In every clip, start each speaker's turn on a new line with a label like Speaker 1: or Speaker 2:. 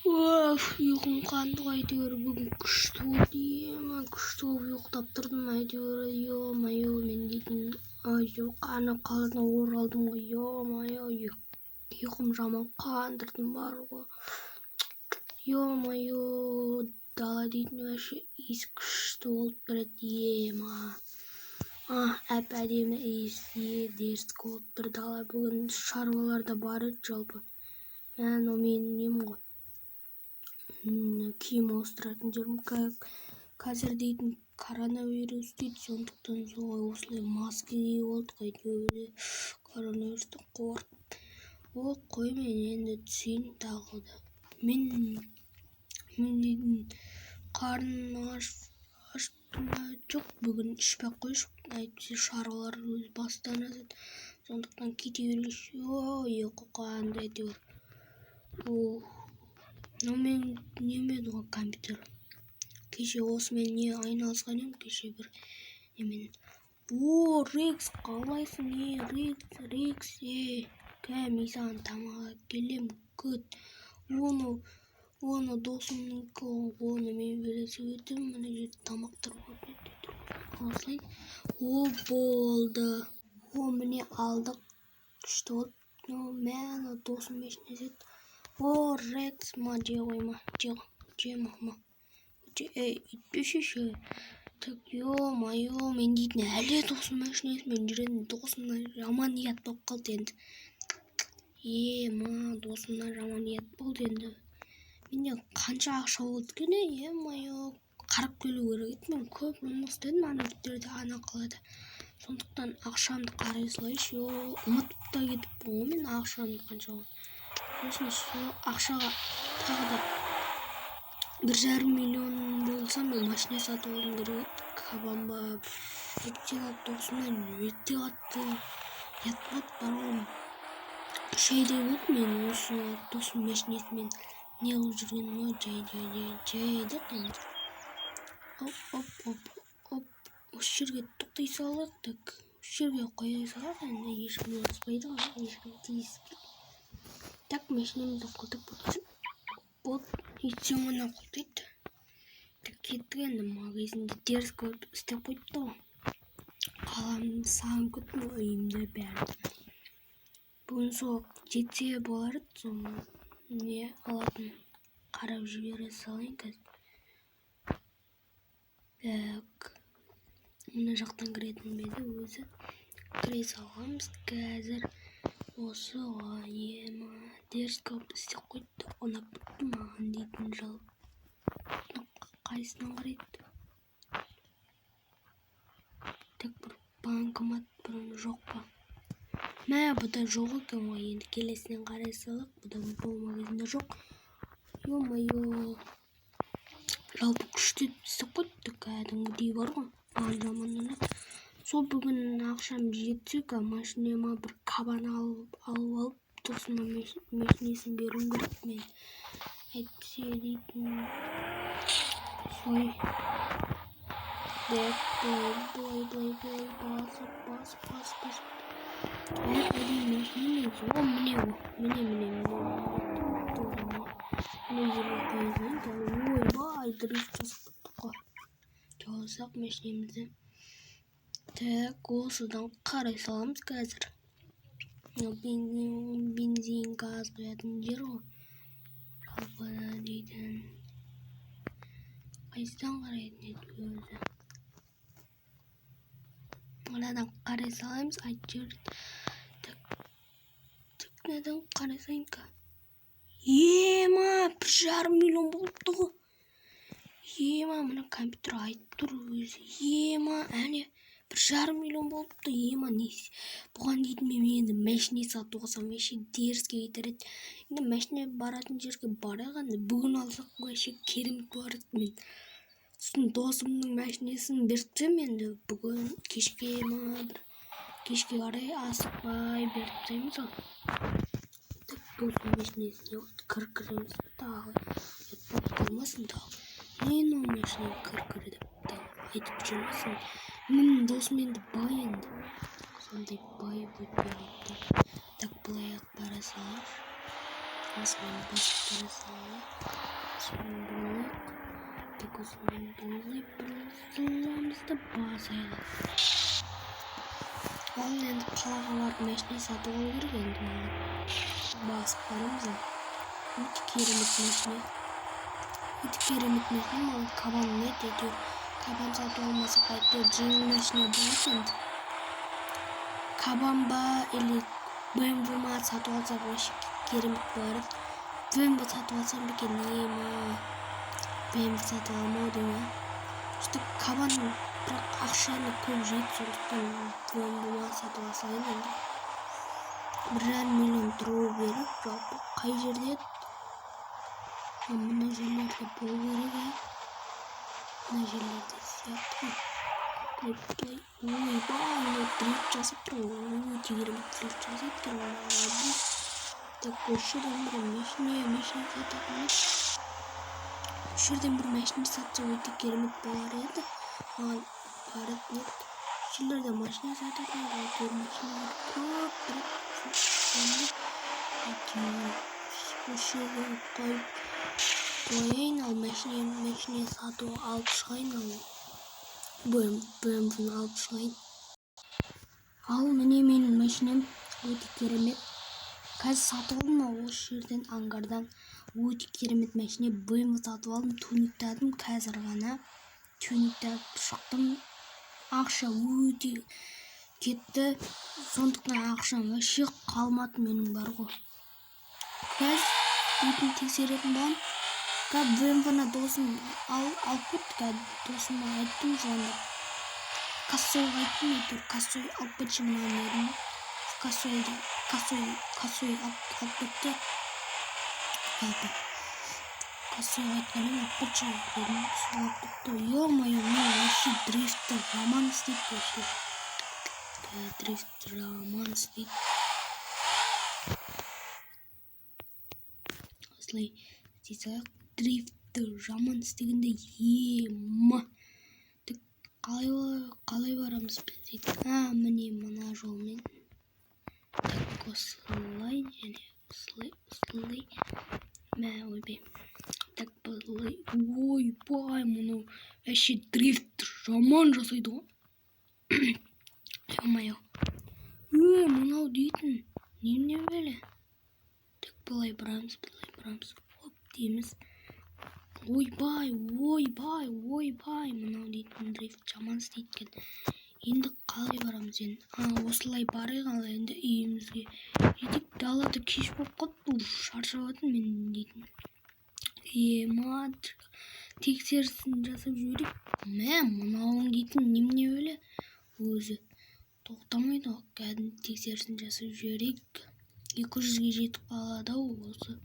Speaker 1: Оф, ұйқым қанды ғой әйтеуір. Бүгін күшті болды, ема, күшті болып ұйықтап тұрдым әйтеуір. Ё-моё, мен дейтін, ай, ана қаладан оралдым ғой, ё-моё, ұйқым жаман қандырдым бар ғой. Ё-моё, дала дейтін вообще иіс күшті болып тұр еді, ема. А, әп әдемі иіс, е, дерзкий болып тұр дала. Бүгін шаруалар да бар еді жалпы. Мә, мынау менің нем ғой, киім ауыстыратын жерім. Қазір дейтін коронавирус дейді, сондықтан солай осылай маска киіп алдық әйтеуір, коронавирустан қорқып. О, қой, мен енді түсейін тағы да. Мен дейтін қарным ашып ма? Жоқ, бүгін ішпей ақ қойшы, әйтпесе шаруалар өз бастарына асады. Сондықтан кете берейінші. Ой, ұйқы қанды әйтеуір. О, мынау менің нем еді ғой, компьютер. Кеше осымен не айналысқан едім, кеше бір немен. О, Рекс, қалайсың, е, Рекс, Рекс, е, кә, мен саған тамақ алып келемін, күт. Оны досымнікі, оны мен велосипедім. Мына жерде тамақтар бар еді, ала. О, болды. О, міне, алдық, күшті болды. Мә, ана досым машинасы еді. О, Рекс, ма, же ғой, ма, же, же, ма, ма, ей, өйтпеші. Так, ё-моё, мен дейтін әлі досым машинасымен жүремін. Досымнан жаман ұят болып қалды енді. Е, ма, досымнан жаман ұят болды енді. Менде қанша ақша болды екен, е-мое, қарап келу керек еді. Мен көп жұмыс істедім ана жерде, ана қалада, сондықтан ақшамды қарай салайыншы. Ұмытып та кетіппін ғой мен ақшамды қанша болғанын. Сосын сол ақшаға тағы да 1,5 миллион болса, мен машина сатып алуым керек еді, кабан ба. Әйтпесе досымнан өте қатты ұят болды бар ғой. 3 айдай болды мен осы досым машинасымен не қылып жүргенім ғой. Жай, жай, жай, жайдық енді. Оп, оп, оп, оп, осы жерге тоқтай салайық. Так, осы жерге қоя салайық енді, ешкім ұрыспайды ғой, ешкім тиіспейді. Так, машинамызды құлдап болды, өйтсең ғана құлдайды. Так, кеттік енді. Магазинде дерзко істеп қойыпты ғой. Қаламды сағынып кеттім ғой, үйімді, бәрін. Бүгін сол жетсе болар еді, сол не алатын, қарап жібере салайын қазір. Так, мына жақтан кіретін бе еді өзі? Кіре салғанбыз қазір осы ғой. Ема, дерзко істеп қойыпты, ұнап кетті маған дейтін. Жалпы қайсысынан қарайды? Так, бір банкомат бір жоқ па? Мә, бұда жоқ екен ғой. Енді келесінен қарай салайық. Бұда, бұл магазинде жоқ. Ё-моё, жалпы күшті істеп қойыпты кәдімгідей бар ғой, маған жаман ұнады. Сол бүгін ақшам жетсе, машинама бір кабан алып алып, досыма машинасын беруім керек мен, әйтпесе дейтін. Солай деп, былай, былай, былай, былай басып, басып, басып, басып, әп әдемі машина негізі. О, міне ғой, міне, міне, міне, міне, жерге қоя салайын. Ойбай, дрифт жасап кеттік қой. Жауасақ машинамызды. Так, осыдан қарай саламыз қазір. Бензин, бензин, газ құятын жер ғой жалпы дейтін. Қайсыдан қарайтын еді өзі? Мынадан қарай саламыз, айтып жіберді. Так, так, мынадан қарай салайын. Ема, 1,5 миллион болыпты ғой. Ема, мына компьютер айтып тұр өзі. Ема, әне, 1,5 миллион болыпты. Ема, не бұған дейтін? Мен енді машина сатып алсам, вообще дерзкий кетер еді. Енді машина баратын жерге барайық енді. Бүгін алсақ, вообще керемет болар еді. Мен сосын досымның машинасын беріп тастаймын енді бүгін кешке ма, бір кешке қарай асықпай беріп тастаймыз ғой. Так, досымның машинасіне кір кіреміз тағы, ұят болып қалмасын тағы. Не мынау, машина кір кір деп тағы айтып жүрмесін. Менің досым енді бай, енді сондай бай өте қатты. Так, былай ақ бара салайық, осымен басып бара салайық. Осымен бұрылайық. Так, осымен былай бұрыламыз да, басайық. Ал енді қалаға барып, машина сатып алу керек енді маған. Басып барамыз. Ал өте керемет машина, өте керемет машина. Маған Кабан ұнайды. Әйтеуір Кабан сатып алмасақ, әйтеуір жеңіл машина болады. Енді Кабан ба или БМВ ма сатып алсақ, вообще керемет болар еді. БМВ сатып алсам ба екен? Не ма, БМВ сатып алмау деймін, что Кабан, бірақ ақшаны көп жейді, сондықтан БМВ ма сатып ала салайын. Енді 1,5 миллион тұру беріп. Жалпы қай жерде еді? Мына жерлерде болу керек, иә, мына жерлерде сияқты ғой. Былай, ойбай, мынау дрифт жасап тұр ғой, өте керемет дрифт жасайды екен, молодец. Так, осы жерден бір машина сататын еді. Осы жерден бір машина сатса, өте керемет болар еді маған. Баратын еді, осы жерлерде машина сататын еді. Әйтеуір машиналар көп тұрады енді. Әйтеуір осы жерге қойып қояйын. Ал машина сатып алып шығайын. Ал БМВ-ны алып шығайын. Ал міне, менің машинам өте керемет. Қазір сатып алдым осы жерден, ангардан. Өте керемет машина, БМВ сатып алдым, тюнингтадым. Қазір ғана тюнингтап шықтым. Ақша өте кетті, сондықтан ақшам вообще қалмады менің бар ғой. Қазір дейтін тексеретін боламын. Қазір БМВ-ны досым алып кетті. Қазір досыма айттым, звондап кассойға айттым. Әйтеуір кассой алып кетші мынаны дедім. Кассойды, кассой алып кетті. Жалпы кассойға айтқан едім, алып кетші дедім, сол алып кетті. Ё-моё, мынау вообще дрифтті жаман істейді, вообще дрифт жаман істейді. Осылай істей салайық. Дрифтті жаман істегенде, ема. Так, қалай барамыз біз дейді? А, міне, мына жолмен. Так, осылай және осылай, осылай. Мә, ойбай. Так, былай. Ойбай, мынау вообще дрифт жаман жасайды ғой. Ё-моё, е, мынау дейтін немене бәле? Так, былай бұрамыз, былай бұрамыз, оп дейміз. Ойбай, ойбай, ойбай, мынау дейтін дрифт жаман істейді екен. Енді қалай барамыз енді? А, осылай барайық. Ал енді үйімізге жетейік. Далада кеш болып қалыпты уже, шаршап жатырмын мен дейтін. Ема, тексерісін жасап жіберейік. Мә, мынауың дейтін немене бәле, өзі тоқтамайды ғой. Кәдімгі тексерісін жасап жіберейік. 200-ге жетіп қалады ау осы.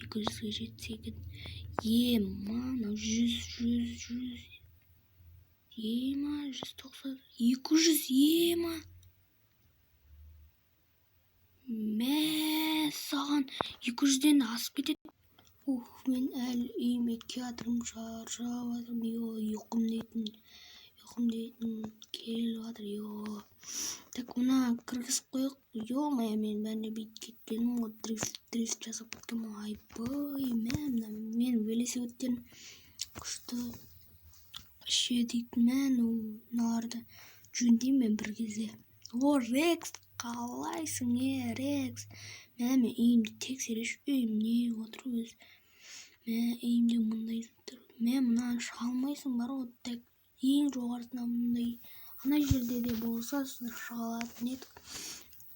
Speaker 1: 200-ге жетсе екен. Ема, мынау 100, 100, 100. Ема, 190, 200. Ема, мә саған, 200-ден асып кетеді. Ух, мен әлі үйіме келатырмын, шаршап жатырмын. Ё, ұйқым дейтін келіп жатыр. Ё, так, мына кіргізіп қояйық. Ё-моё, мен бәріне бүйтіп кеткенім ғой, дрифт жасап кеткенмін ғой. Айбай, мә, мына менің велосипедтерім күшті вообще дейтін. Мә, мыналарды жөндеймін мен бір кезде. О, Рекс, қалайсың, е, Рекс? Мә, мен үйімді тексерейінші. Үйім не отыр өзі? Мә, үйімде мындай заттар. Мә, мынаны шыға алмайсың бар ғой. Так, ең жоғарысына мындай, ана жерде де болса, шыға алатын едік.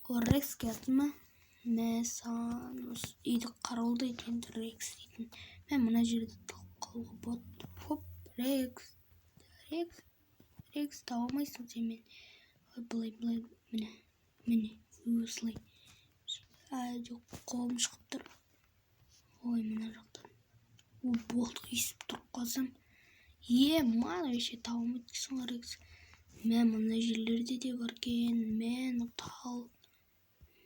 Speaker 1: О, Рекс келді ма? Мә саған, осы үйді қарауылдайды енді Рекс дейтін. Мә, мына жерде тығып қалуға болады. Хоп, Рекс, Рекс, Рекс, таба алмайсың сен мені. Былай, былай, міне, міне, осылай. А, жоқ, қолым шығып тұр. Ой, мына жақтан. О, болды, өйстіп тұрып қалсам. Е, мана вообще таба алмайды екенсің ғой, Рекс. Мә, мына жерлерде де бар екен. Мә, мынау тал.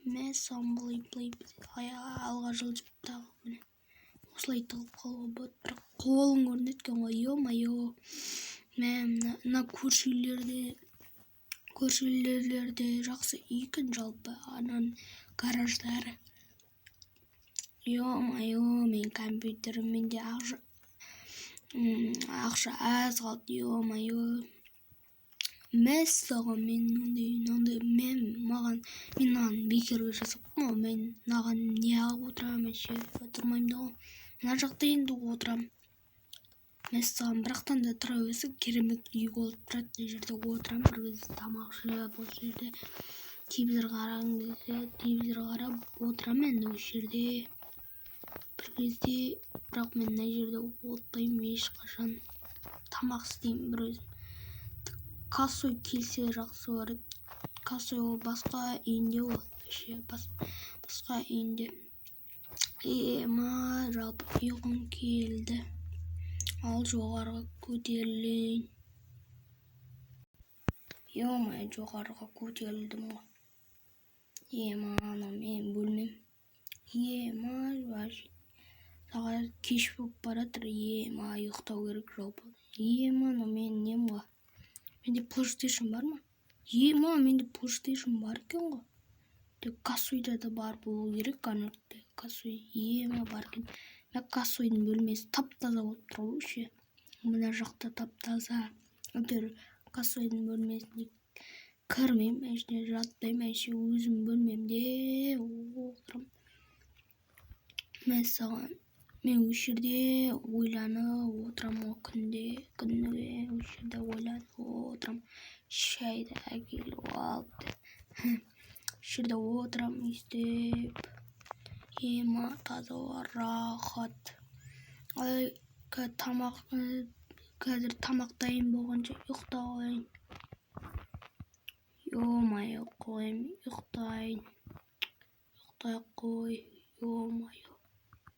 Speaker 1: Мә саған, былай, былай алға жылжып, тағы, міне, осылай тығылып қалуға болады, бірақ қолың көрінеді екен ғой. Ё-моё, мә, мына көрші үйлерде жақсы үй екен жалпы, ананың гараждары. Ё-моё, мен компьютеріммен де Ақша аз қалды, ё-моё. Мәссаған, мен мынандай мынандай мен маған, мен мынаны бекерге жасаппын ғой. Мен мынаған неғып отырамын? Вообще отырмаймын да ғой мына жақта. Енді отырамын, мәссаған. Бірақтан да тұра берсе, керемет үй болып тұрады. Мына жерде отырамын бір кезде, тамақ жеп, осы жерде телевизор қарағым келсе, телевизор қарап отырамын енді осы жерде бір кезде. Бірақ мен мына жерде отпаймын ешқашан, тамақ істеймін бір өзім. Кассой келсе, жақсы болар еді. Кассой ол басқа үйінде ғой, вообще басқа үйінде. Ема, жалпы ұйқым келді. Ал жоғарыға көтерілейін. Ё-моё, жоғарыға көтерілдім ғой. Ема, анау менің бөлмем. Ема, вообще сағат кеш болып бара жатыр. Ема, ұйықтау керек жалпы. Ема, анау менің нем ғой. Менде PlayStation бар ма? Ема, менде PlayStation бар екен ғой. Тек Кассуйда да бар болу керек. Ана Кассуй, ема, бар екен. Мына Кассуйдың бөлмесі тап таза болып тұр ғой вообще. Мына жақта тап таза. Әйтеуір Кассуйдың бөлмесіне кірмеймін, әшейін жатпаймын, әшейін өзім бөлмемде отырамын. Мәссаған, мен осы жерде ойланып отырамын ғой күнде, күніге осы жерде ойланып отырамын. Шайды әкеліп алып, осы жерде отырамын өйстіп. Ема, таза ауа, рахат. Ай, тамақ, қазір тамақ дайын болғанша ұйықтап алайын. Ё-моё, қоямын, ұйықтайын, ұйықтай қой, ё-моё.